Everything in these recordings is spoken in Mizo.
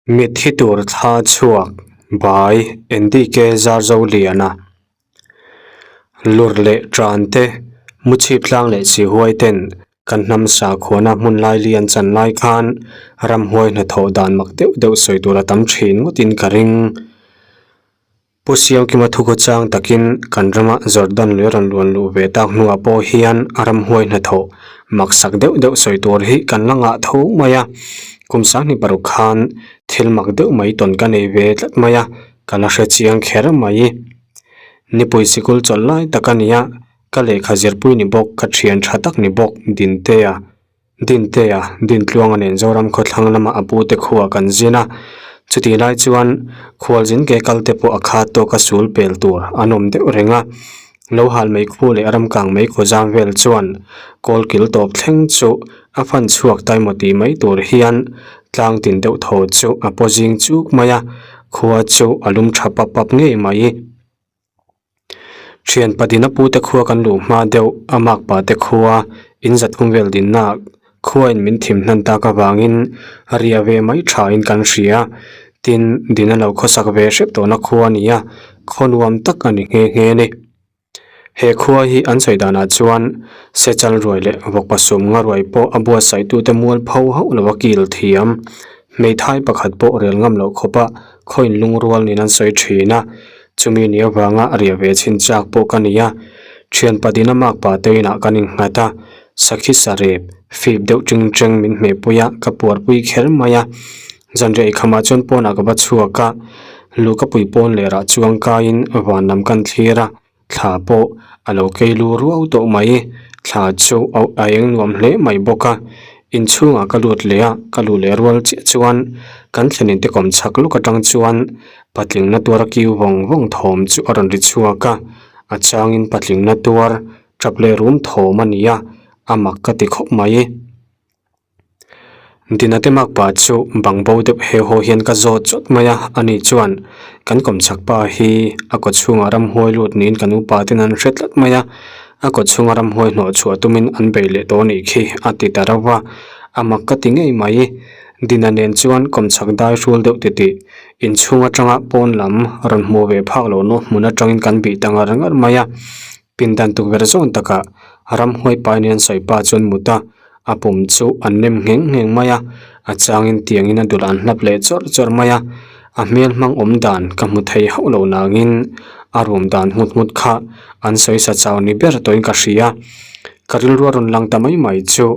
Mitthi tur thla chhuak bai NDK Zarzoliana lur leh tan te muchhip tlang leh chihuai ten kan hnam sakhuana hmun lai lian chan lai khan ramhuai hnathawh dan mak deuh deuh sawi tur a tam thin ngawtin ka ring. Pu Siamkima thu khaw chang takin kan rama Jordan lui a rawn luan luh ve tak hnuah pawh hian a ramhuai hnathawh maksak deuh deuh sawi tur hi kan la ngah tho mai a. Kum sanghnih paruk khan thil mak deuh mai tawn ka nei ve tlat mai a, ka la hre chiang kher mai. Nipui sikul chawlh lai tak a ni a, ka lehkha zirpui ni bawk, ka thian tha tak ni bawk Dintea. Dintea, Dintluanga nen Zoram khawthlang lama a pute khuaa kan zin a, chutih lai chuan khualzin ke kal te pawh a khat tawk a sul pel tur an awm deuh reng a. Lo hal mai khu leh ramkang mai khaw zam vel chuan kawl kil tawp thleng chu a fan chhuak ta emaw tih mai tur hian tlang tin deuh thaw chu a paw zing chuk mai a, khua chu a lum tha pap pap ngei mai. Thian Padina pute khua kan luh hma deuh a makpa te khua in zatkum vel dinna khua in min thim hnan tak avangin a ria ve mai tha in kan hria. Tin, Dina lo khawsak ve hrep tawhna khua a ni a, khaw nuam tak a ni nghe nghe a ni. He khua hi an sawi danah chuan Sechal ruai leh Vawkpa sum nga ruai pawh a buatsaih tute mualpho hauh lo a kil thiam. Hmeithai pakhat pawh rel ngam loh khawpa khaw in lungrual niin an sawi thin a, chumi ni avanga a riah ve chhin chak pawh ka ni a, thian padin a makpa te inah kan innghat a, sakhi sarep fip deuh ching cheng min hmehpui a, ka puarpui kher mai a, zanriah ikhamah chuan pawnah ka va chhuak a, luhkapui pawn leh rah chuang kaiin van lam kan thlir a, Thla pawh a lo kei lu ruau tawh mai. Thla chu a eng nuam hle mai bawk a. Inchhungah ka lut leh a, ka luh leh rual chiah chuan kan thlenin te kawm chhak luk atang chuan patling na tuar a kiu vawng vawng thawm chu a rawn ri chhuak a. A changin patling na tuar tap leh rum thawm a ni a, a mak ka ti khawp mai. Dina te makpa chu bang bo deuh he haw hian ka zawt chawt mai a, ani chuan kan kawmchhak pa hi a kaw chhungah ramhuai lut niin kan upa ten an hre tlat mai a, a kaw chhunga ramhuai hnawh chhuah tumin an bei leh tawh anih khi a ti ta reuh va, a mak ka ti ngei mai. Dina nen chuan kawmchhak dai hrual deuh titih inchhung atanga pawn lam rawn hmuh ve phak loh nu hmun atangin kan bih ta ngar ngar mai a. Pindan tukverh zawn takah ramhuai pai nen sawi pa chuan mut a, a pum chu an nem ngheng ngheng mai a, a changin tiangin a dul an hlap leh chawrh chawrh mai a, a hmel hmang awm dan ka hmu thei hauh lo nangin a rum dan nghut nghut kha an sawi sa chau ni ber tawhin ka hria. Ka rilru a rawn lang ta mai mai chu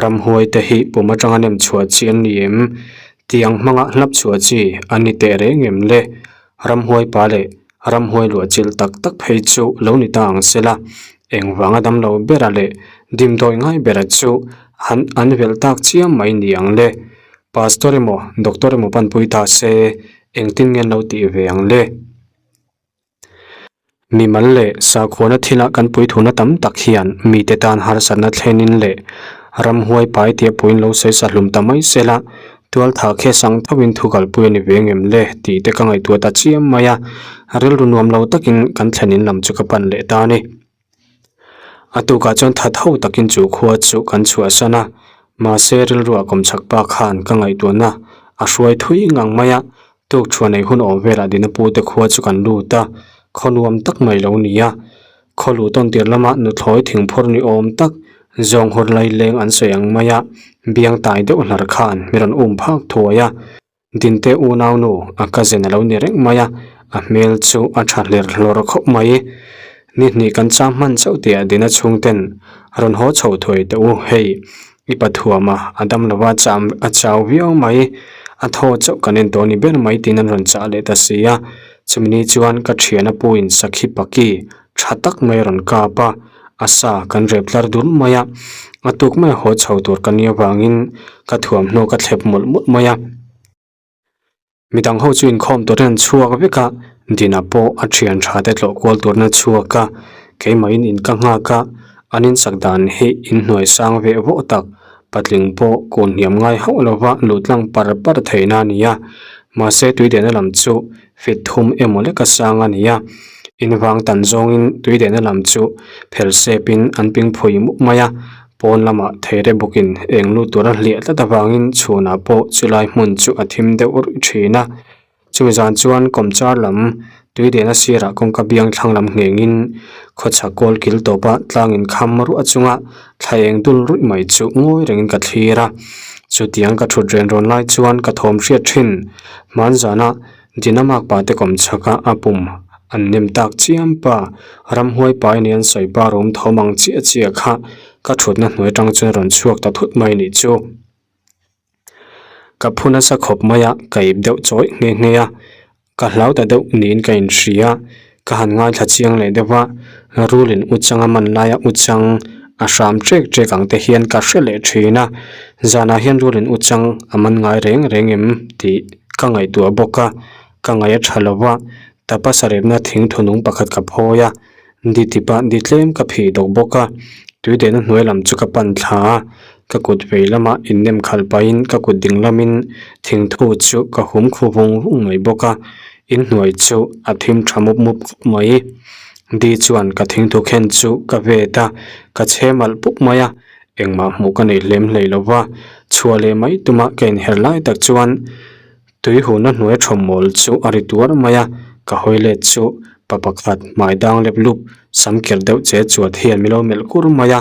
ramhuai te hi pum atanga nem chhuah chi an ni em? Tiang hmanga hlap chhuah chi an ni teh reng em le? Ramhuai pa leh Ramhuai luah chilh tak tak phei chu lo ni ta ang se la, engvanga damlo bera leh dimdawi ngai bera chu han an velh tak chiam mai ni ang le. Pastor emaw Doctor emaw panpui ta se engtin nge an lo tih ve ang le? Mimal leh sakhuana thila kan puithuna tam tak hian mite tan harsatna thlenin leh ramhuai pai tia puiin lo sawi sa hlum ta mai se la, Tualtha khe sang thovin thu kalpui a ni ve ngem le tih te ka ngaihtuah ta chiam mai a, rilru nuam lo takin kan thlen in lam chu ka pan leh ta a ni. A tukah chuan tha tho takin chu khua chu kan chhuahsan a, mahse rilruah kawmchhak pa khan ka ngaihtuahna a hruai thui ngang mai a, tuk thuah nei hun awm velah dina pu te khua chu kan lut a, khaw nuam tak mai lo ni a. Khaw luh tawn tir lama nuthlawi thingphur ni awm tak zawng hur lai leng an sawi ang mai a, biang tai deuh hlar khan mi rawn um phak thuai a. Dinte unau nu a cousin a lo ni reng mai a, a hmel chu a tha hler hlawr khawp mai. Ni hnih kan cham hman chauh tih ah Dina chhungten rawn haw chho thuai teh u, hei i pathuama a dam lova cham a chau viau mai, a thaw chauh kan en tawh ni ber mai tiin an rawn chah leh ta si a. Chumi ni chuan ka thiana puin sakhi paki tha tak mai a rawn kap a, a sa kan rep tlar dul mai a, a tuk mai haw chho tur ka nia vangin ka thuamhnaw ka thlep mawlh mawlh mai a. Midang ho chu inkhawm turin an chhuak vek a, Dina pawh a thian tha te tlawh kual turin a chhuak a, keimahin in ka nghak a, an insak dan hi inhnuai sang veh vawh tak Patling pawh kun hniam ngai hauh lova luh tlang par par theihna a ni a, mahse tuidehna lam chu fit thum emaw leka sang a ni a, in vang tan zawngin tuidehna lam chu phel sepin an ping phui mup mai a. Pawn lamah theire bawkin eng lut tura hliah tlat avangin chhunah pawh chulai hmun chu a thim deuh ruih thin a. Chumi zan chuan kawmchar lam tui dehna sirah kawngka biang thlang lam nghengin khawchhak kawl kil tawpa tlang inkham ruah chunga thla eng dul ruih mai chu ngawi rengin ka thlir a. Chutiang ka thut ren rawn lai chuan ka thawm hriat thin. Hmanzana Dinamark pa te kawm chhaka a pum an nem tak chiam pa ramhuai pai nia an sawi pa rum thawm ang chiah chiah kha ka thutna hnuai atang chuan rawn chhuak ta thut mai nih chu. Ka phu nasa khawp mai a, ka ip deuh chawih nghe nghe a, ka hlau ta deuh niin ka inhria, ka han ngaithla chiang leh deuh a, rulin u changa man laia u chang a hram ṭek ṭek ang te hian ka hre leh ṭhin a, zanah hian rulin u chang a man ngai reng reng em tih ka ngaihtuah bawk a, ka ngaih a ṭha lo va, tapa sarepna thing thunung pakhat ka phawi a. Di tipa di tlem ka phih dawk bawk a, tui dehna hnuai lam chu ka pan thla a, ka kut vei lama innem khalh pahin ka kut ding lamin thingthu chu ka hum khu vung vung mai bawk a, inhnuai chu a thim tha mup mup khawp mai. Di chuan ka thingthu khen chu ka vet a, ka chhe malh pup mai a, engmah hmuh ka nei hlem hlei lo va, chhuah leh mai tuma ka inher lai tak chuan Tui huhna hnuai thawm mawl chu a ri tuar mai a, ka hawi let chu pa pakhat hmai dang lep lup sam ker deuh che chuat hian min lo melh kur mai a,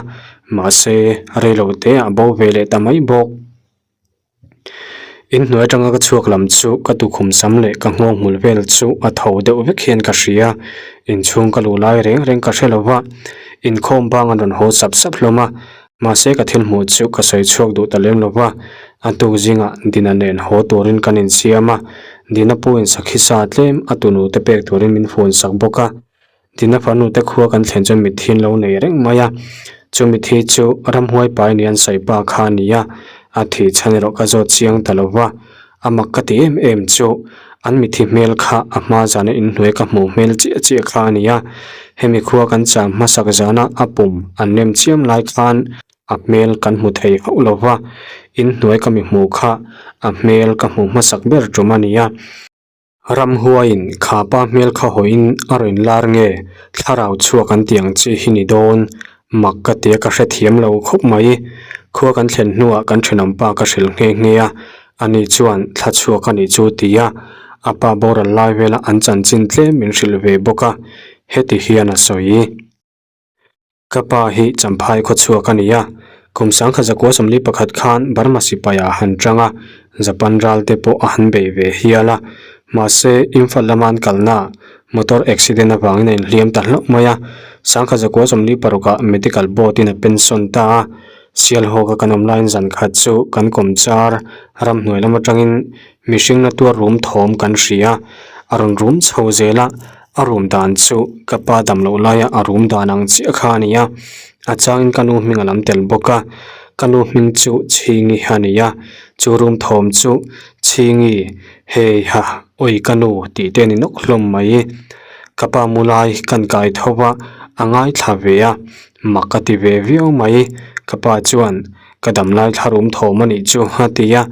mahse reilo te a bo ve leh ta mai bawk. In hnuai atanga ka chhuak lam chu ka tukhum sam leh ka nghawng hmul vel chu a tho deuh vek hian ka hria, inchhung ka luh lai reng reng ka hre lo va, inkhawm bang an rawn haw sap sap hlawm a, Mahse ka thil hmuh chu ka sawi chhuak duh ta lem lo va, a tuk zingah Dina nen haw turin kan insiam a, Dina pu in sakhi sa tlem a tunu te pek turin min fun sak bawk a. Dina farnu te khua kan thlen chuan mitthi an lo nei reng mai a, chu mitthi chu ramhuai pai ni an sawi pa kha a ni a, a thih chhan erawh ka zawt chiang ta lo va, a mak ka ti em em chu an mitthi hmel kha a hma zana inhnuai ka hmuh hmel chiah chiah kha a ni a, hemi khua kan cham hmasak zana a pum an nem chiam lai khan a hmel kan hmu thei hauh lo va, inhnuai ka mi hmuh kha a hmel ka hmuh hmasak ber tum a ni a. Ramhuaiin kha pa hmel kha hawiin a rawn lar nge thlarau chhuak an tih ang chi hi ni dawn mak ka tia ka hrethiam lo khawp mai. Khua kan thlen hnuah kan thenawm pa ka hrilh nghe nghe a, ani chuan thla chhuak a nih chu ti a, a pa boral lai vela an chanchin tlem min hrilh ve bawk a, heti hian a sawi. Ka pa hi Champhai khawchhuak a ni a, kum sangkhat zakua 41 khan Burma sipai ah han tang a, Japan ral te pawh a han bei ve hial a. Mahse, Imphal lama an kalna motor accident avangin a inhliam ta hlauh mai a, sangkhat zakua 46 ah medical board in a pension ta a. Sialhawka kan awm laiin zan khat chu kan kawmchar ramhnuai lam atangin mihring na tuar rum thawm kan hria a, a rawn rum chho zel a, A rum dan chu ka pa dam loh laia a rum dan ang chiah kha a ni a, a changin ka nu hming a lam tel bawk a, ka nu hming chu Chhingi a ni a, chu rum thawm chu Chhingi, hei ha, awi ka nu tih te a ni nawk hlawm mai. Ka pa mu lai kan kai tho va, a ngaithla ve a, mak ka ti ve viau mai. Ka pa chuan ka dam lai thla rum thawm a nih chu a ti a,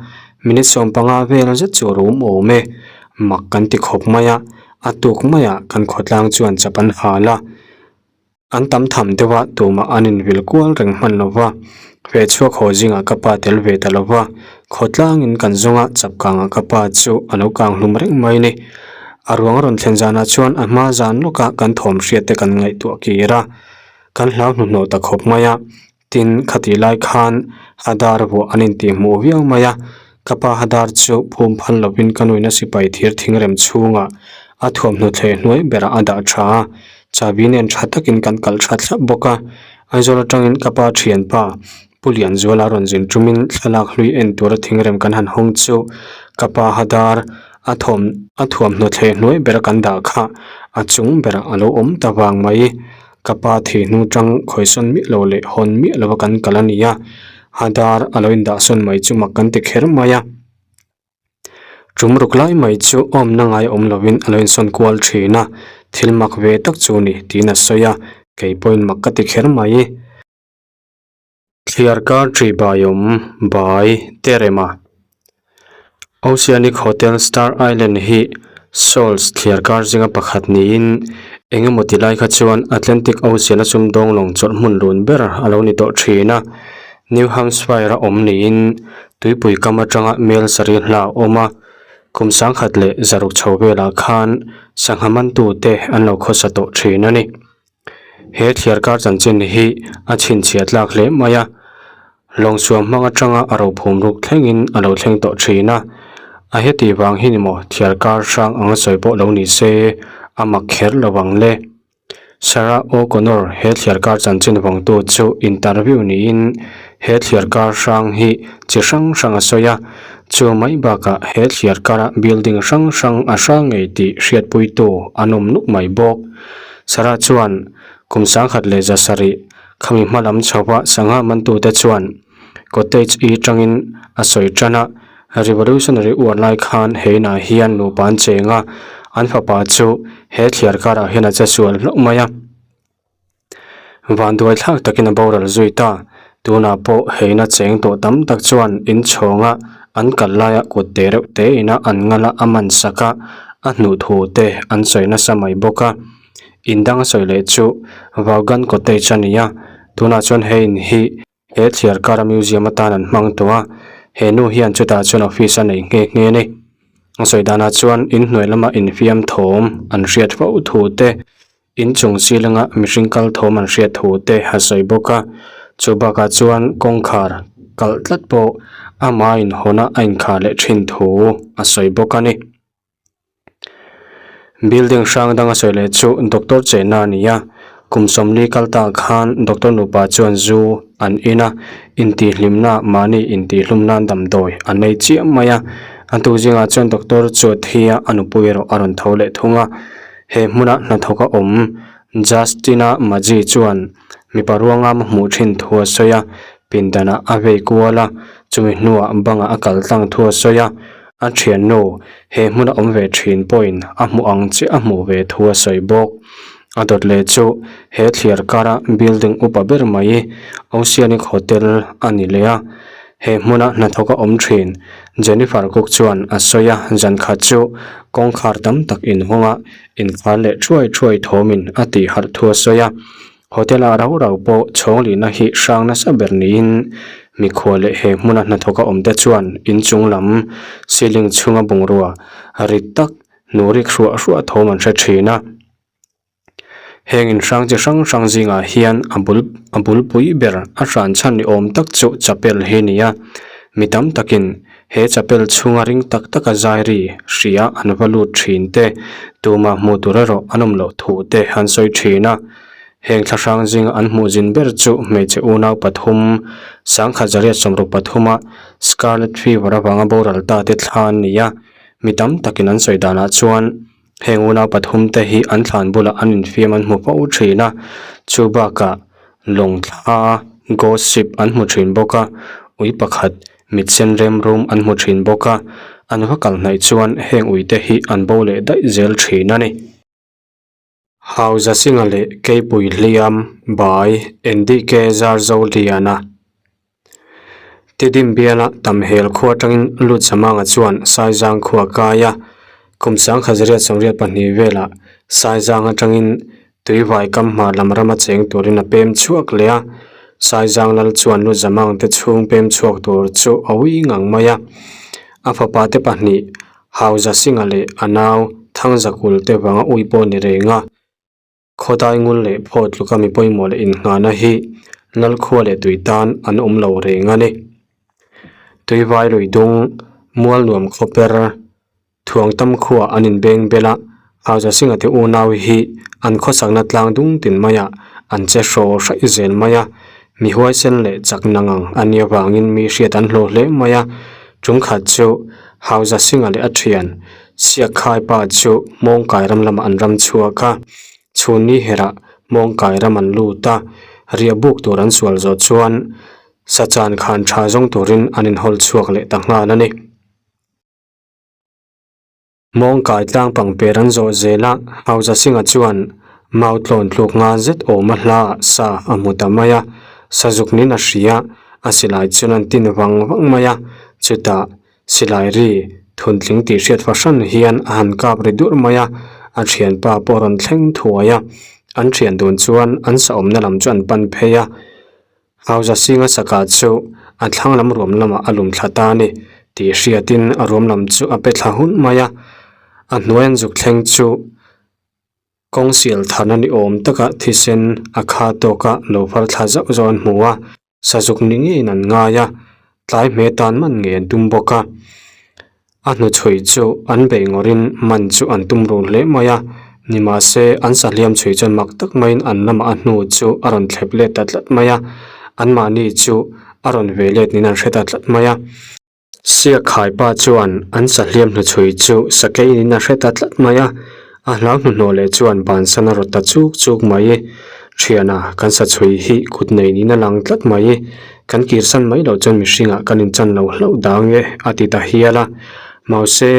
minute 15 vel zet chu a rum awm e, mak kan ti khawp mai a. A tuk maiah kan khawtlang chuan chap an hal a, an tam tham deuh a, tumah an invil kual reng hman lo va, feh chhuak haw zingah ka pa tel ve ta lo va, khawtlangin kan zawng a, chap kangah ka pa chu a lo kang hlum reng mai ni. A ruang a rawn thlen zanah chuan a hma zan lawkah kan thawm hriat te kan ngaihtuah kir a, kan hlau hnuhnawh ta khawp mai a. Tin, khatih lai khan Hadar vuah an intihhmuh viau mai a, ka pa Hadar chu phum phal lovin ka nuina sipai thir thingrem chhungah a thuamhnaw thleh hnuai berah a dah tha a, chabi nen tha takin kan kalh tha thlap bawk a. Aizawl atangin ka pa thianpa Pu Lianzuala rawn zin tumin thlalak hlui en tura thingrem kan han hawng chu ka pa Hadar a thawm a thuamhnaw thleh hnuai bera kan dah kha a chung berah a lo awm ta vang mai. Ka pa thih hnu tang khawisawn miah lo leh hawn miah lova kan kal a ni a, Hadar a lo indahsawn mai chu mak kan ti kher mai a. Tum ruk lai mai chu awmna ngai awm lovin a lo insawn kual thin a, thil mak ve tak chu ni tiin a sawi a, kei pawhin mak ka ti kher mai. Thliar kar ṭi bai awm bai Terema. Oceanic Hotel Star Island hi Shoals thliar kar zinga pakhat niin engemaw ti lai kha chuan Atlantic Ocean a sumdawng lawng chawlh hmun lun ber a lo ni tawh thin a. New Hampshire-a awm niin tuipui kam atanga mel sarih hla a awm a, kum sangkhat leh zaruk chho velah khan sangha mantute an lo khawsa tawh thin a ni. He thliarkar chanchin hi a chhinchhiah tlak hle mai a, lawngsuam hmang atanga a rophum ruk thlengin a lo thleng tawh thin a, a heti vang hi ni maw thliarkar hrang anga sawi pawh lo ni se a mak kher lo ang le. Sarah O'Connor he thliarkar chanchin vawngtu chu interview niin he thliarkar hrang hi chi hrang hrang a sawi a, chu mai bakah he thliarkara building hrang hrang a hrang ngei tih hriatpuitu an awm nuk mai bawk. Sarah chuan kum sangkhat leh za sarih khami hma lam chhoa sangha mantute chuan cottage i tangin a sawi tan a, Revolutionary uar lai khan he inah hian nupa an cheng a, an fapa chu he thliar karah hian a che sual hlauh mai a. Vanduai thlak takin a boral zui ta. Tunah pawh he ina cheng tawh tam tak chuan inchhawnga an kal laia kut te reuh te ina an ngal a, a man sak a, a hnuh thu te an sawi nasa mai bawk a. In dang a sawi leh chu Vaughan Cottage a ni a, tunah chuan he in hi He thliar kara museum atan an hmang tawh a, he nu hian chutah chuan office a nei nghe nghe a ni. A sawi danah chuan inhnuai lama infiam thawm an hriat fo thu te, inchung silinga mihring kal thawm an hriat thu te a sawi bawk a. Chu bakah chuan kawngkhar kalh tlat pawh ama inhawn a a inkhar leh thin thu a sawi bawk a ni. Building hrang danga sawi leh chu doctor chenna a ni a, kum sawmli kal ta khan doctor nupa chuan zu an in a, intihhlimna mahni intihhlum nan damdawi an nei chiah mai a, a tu zingah chuan doctor chu a thi a, a nupui erawh a rawn tho leh thung a, he hmuna hnathawk a awm Justina Maji chuan mipa ruangam a hmuh thin thu a sawi a, pindanah a vei kual a, chumi hnuah bangah a kal tlang thu a sawi a. A thiannu, he hmuna awm ve thin pawhin a hmuh ang chiah a hmuh ve thu a sawi bawk. A dawt leh chu he thliar kara building upa ber mai Oceanic Hotel a ni leh a. He hmuna hnathawk a awm thin Jennifer Cook chuan a sawi a, zan khat chu kawngkhar tam tak inhawng a, inkhar leh thuai thuai thawmin a tih harh thu a sawi a. Hotel-ah rau rau pawh chhawnglihna hi hrang nasa ber niin mikhua leh he hmuna hnathawka awmte chuan inchung lam ceiling chhunga bungrua rit tak hnurik hruah hruah thawm an hre thin a. Heng inhrang chi hrang hrang zingah hian a bul a bulpui ber a hran chhan ni awm tak chu chapel hi a ni a, mi tam takin he chapel chhunga ring tak taka zai ri hria an va lut thin te, tumah hmuh tur erawh an awm loh thu te an sawi thin a. Heng thlahrang zinga an hmuh zin ber chu hmeichhe unau pathum, sangkhat zariat sawmruk pathuma Scarlet Fever avanga boral ta te thla an ni a, mi tam takin an sawi danah chuan heng unau pathum te hi an thlan bulah an infiam an hmu fo thin a, chu bakah lawng thla, ghost ship, an hmu thin bawk a, ui pakhat mit sen rem rum an hmu thin bawk a, an va kal hnaih chuan heng ui te hi an bo leh daih zel thin a ni. Hauza Singha leh Keipui Hliam Bai NDK Zarzo Liana Tidim biala Tamhel khua atangin lut Zamanga chuan Saizang khua a kai a, kum sangkhat zariat sawmriat pahnih velah Saizang atangin Tuivai kam hmar lam rama cheng turin a pem chhuak leh a, Saizang lal chuan lut Zamang te chhung pem chhuak tur chu a ui ngang mai a, a fapa te pahnih Hauza Singha leh a nau Thangzakul te vanga ui pawh ni reng a, khawdai ngul leh phaw tluka mi pawimawh leh innghahna hi Lalkhua leh tui tan an awm lo reng a ni. Tuivai lui dung, Mualnuam khawper, Thuangtam khuaa an inbeng bel a, Hauza Singha te unau hi an khawsakna tlang dung tin maiah an che hraw hraih zel mai a, mi huaisen leh chak nangang a nih avangin mi hriat an hlawh hle mai a, ṭumkhat chu Hauza Singha leh a ṭhian Siakkhai pa chu Mawngkai ram lamah an ram chhuak a, chhunni herah Mawngkai ram an lut a, riah buk tur an sual zawh chuan Sachan khan ṭha zawng turin an inhawl chhuak leh ta nghal a ni. Mawngkai tlang pangper an zawh zel a, Hauza Singha chuan mau tlawn tluk nga zet awm a hla ah sa a hmu ta mai a, sazuk nin a hria, a silai chuan an tin vang vang mai a, chutah silai ri thuntling tih hriat fahran hian a han kap ri dur mai a, a thianpa pawh a rawn thleng thuai a, an thian dun chuan an sa awmna lam chu an pan phei a. Hauza Singa saka chu a thlang lam ruam lamah a lum thla ta a ni tih hriatin a ruam lam chu a pe thla hun mai a, a hnuai an zuk thleng chu kawng sial tharna ni awm taka thisen a kha tawka lo far thla zauh zauh an hmu a. Sazuk ni ngeiin an ngai a, tlai hme tan man ngei an tum bawk a. A hnuchhui chu an beih ngawrin man chu an tum ru hle mai a, nimahse an sahliam chhui chuan mak tak maiin an lamah a hnu chu a rawn thlep let ta tlat mai a, anmahni chu a rawn ve let niin an hre ta tlat mai a. Siakhai pa chuan an sahliam hnuchhui chu sakei niin a hre ta tlat mai a, a hlau hnuhnawh leh chuan bansan a rawt ta chuk chuk mai. Thiana, kan sachhui hi kut nei niin a lang tlat mai. Kan kirsan mai loh chuan mihringah kan inchan lo hlauh dang e, a ti ta hial a. Mahse,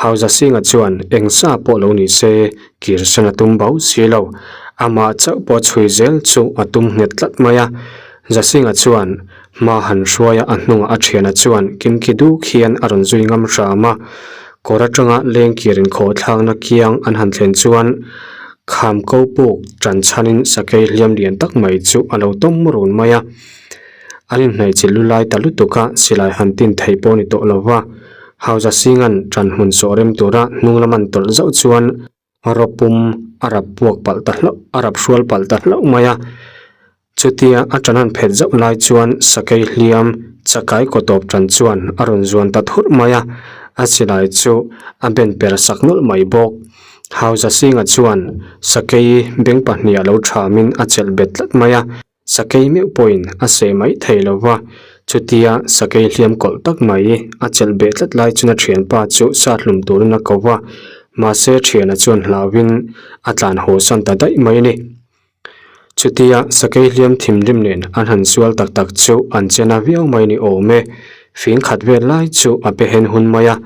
Hauza Singh-a chuan eng sa pawh lo ni se, kirsan a tum bau si lo. Amah chauh pawh chhui zel chu a tum nghet tlat mai a. Zasinga chuan hma han hruai a, a hnungah a thiana chuan kimki duk hian a rawn zui ngam hram a. Kawr atanga lengkir inkhawh thlakna kiang an han thlen chuan kham ko puk tan chhanin sakei hliam lian tak mai chu a lo tawm run mai a. An inhnaihchilh lu lai ta lutuk a, silai han tin theih pawh ni tawh lo va. Hauza Singa'n tan hmun sawh rem tura hnung lam an tawlh zauh chuan Rawpum a rap puak palh ta hlauh, a rap hrual palh ta hlauh mai a. Chutia a tan han phet zauh lai chuan sakei hliam chakai kaw tawp tan chuan a rawn zuan ta thurh mai a, a silai chu a ben per sak nawlh mai bawk. Hauza Singa chuan sakei beng pahnih a lo thamin a chelh bet tlat mai a. Sakei meuh pawhin a seh mai thei lo va, chutia sakei hliam kawlh tak mai a chelh beh tlat lai chuan a thianpa chu sat hlum turin a ko va, mahse thiana chuan hlauhin a tlan haw san ta daih mai a ni. Chutia sakei hliam thinrim nen an han sual tak tak chu an che na viau mai ni awm e, fing khat vel lai chu a pe hen hun mai a,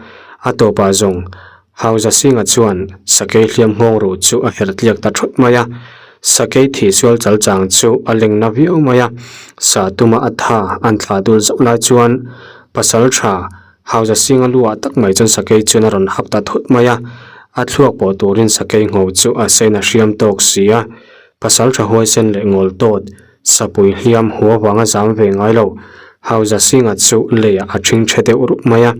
a tawpah zawng Hauza Singh-a chuan sakei hliam nghawng ruh chu a herh tliak ta thut mai a, sakei thih sual chal chang chu a leng na viau mai a, sa tuma a tha an thlah dul zauh lai chuan pasal tha Hauza Singh-a lu ah tak mai chuan sakei chuan a rawn hap ta thut mai a, a thluak pawh turin sakei ngho chu a sein a hriam tawk si a, pasal tha huaisen leh ngawl tawt Sapui hliam hua vanga zam ve ngai lo. Hauza Singh-a chu leiah a ṭhing ṭhe deuh rup mai a.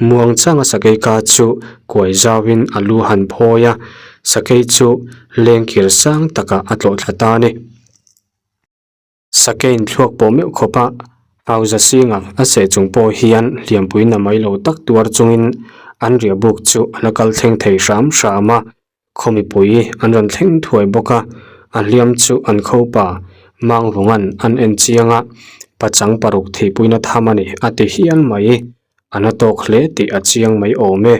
Muang changa sakei ka chu kuai zauhin a lu han phawi a, sakei chu lengkir sang takah a tlawh thla ta a ni. Sakeiin thluak pawh meuh khawp a, Hauza Singh-a a seh chung pawh hian hliampui na mai lo tak tuar chungin an riahbuk chu a la kal thleng thei hram hram a. Khaw mipui an rawn thleng thuai bawk a, a hliam chu an khopa Mangvunga'n an en chiang a, pachang paruk thihpuina tham a ni a ti hial mai, a na tawk hle tih a chiang mai awm e.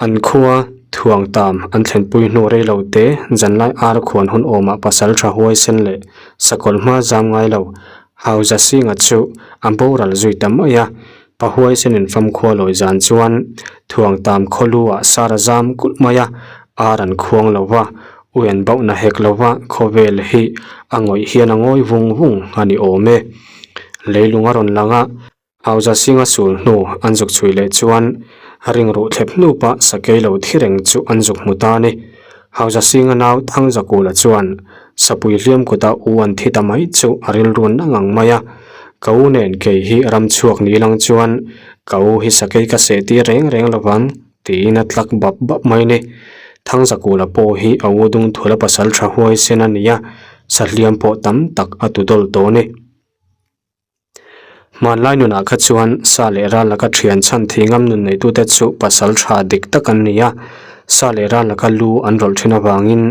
An khua thuang tam an thlenpui hnu rei lo te zanlai ar khuan hun awmah pasal tha huaisen leh sakawlh hma zam ngai lo Hauza Singh-a chu a boral zui ta mai a, Pahuaisen infamkhua lawi zan chuan Thuangtam khawlu-ah sar a zam kulh mai a, ar an khuang lo va, ui an bauhna hek lo va, khawvel hi a ngawih hian a ngawi vung vung a ni awm e. Leilung a rawn lang a, Hauza Singh-a sul hnu an zuk chhui leh chuan ringruh thlep hnupa sakei lo thi reng chu an zuk hmu ta a ni. Hauza Singh-a nau Thangzakula chuan Sapui hliam kuta u an thi ta mai chu a rilru na ngang mai a, Ka u nen kei hi ram chhuak ni lang chuan ka u hi sakei ka seh tir reng reng lovang tiin a tlak bap bap mai ni. Thangzakula pawh hi a u dung thula pasal tha huaisen a ni a, sahliam pawh tam tak a tu dawl tawh a ni. Hmanlai nunah kha chuan sa leh ral laka thian chhan thih ngam nun neitute chu pasal tha dik tak an ni a, sa leh ral laka lu an rawlh thin avangin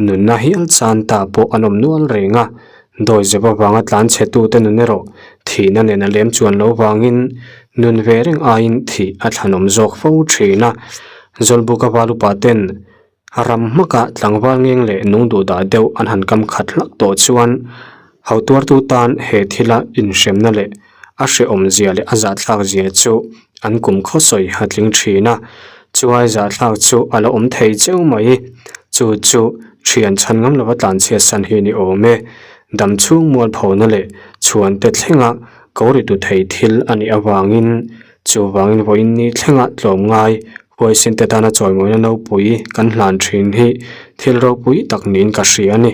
nunna hial chan ta pawh an awm nual reng a, dawi zep avanga tlan chhe tute nun erawh thihna nen a lem chuan lo vangin nun ve reng aiin thih a thlanawm zawk fo thin a, Zawlbuka val upa ten Ram hmaka tlangval ngeng leh nung duh dah deuh an han kam khat hlak tawh chuan hotuartu tan he thila inhremna leh a hrehawmzia leh a zahthlak zia chu an kum khawsawi a tling thin a, chuai zahthlak chu a la awm thei cheu mai. Chu chu thian chhan ngam lova tlanchhiat san hi ni awm e. Dam chhung mualphona leh chhuante thlenga ko ri tu thei thil a nih avangin chuvangin vawiin ni thlenga tlawm ngai Huaisen te tana chawimawina nopui kan hlan thin hi thil ropui tak niin ka hria a ni.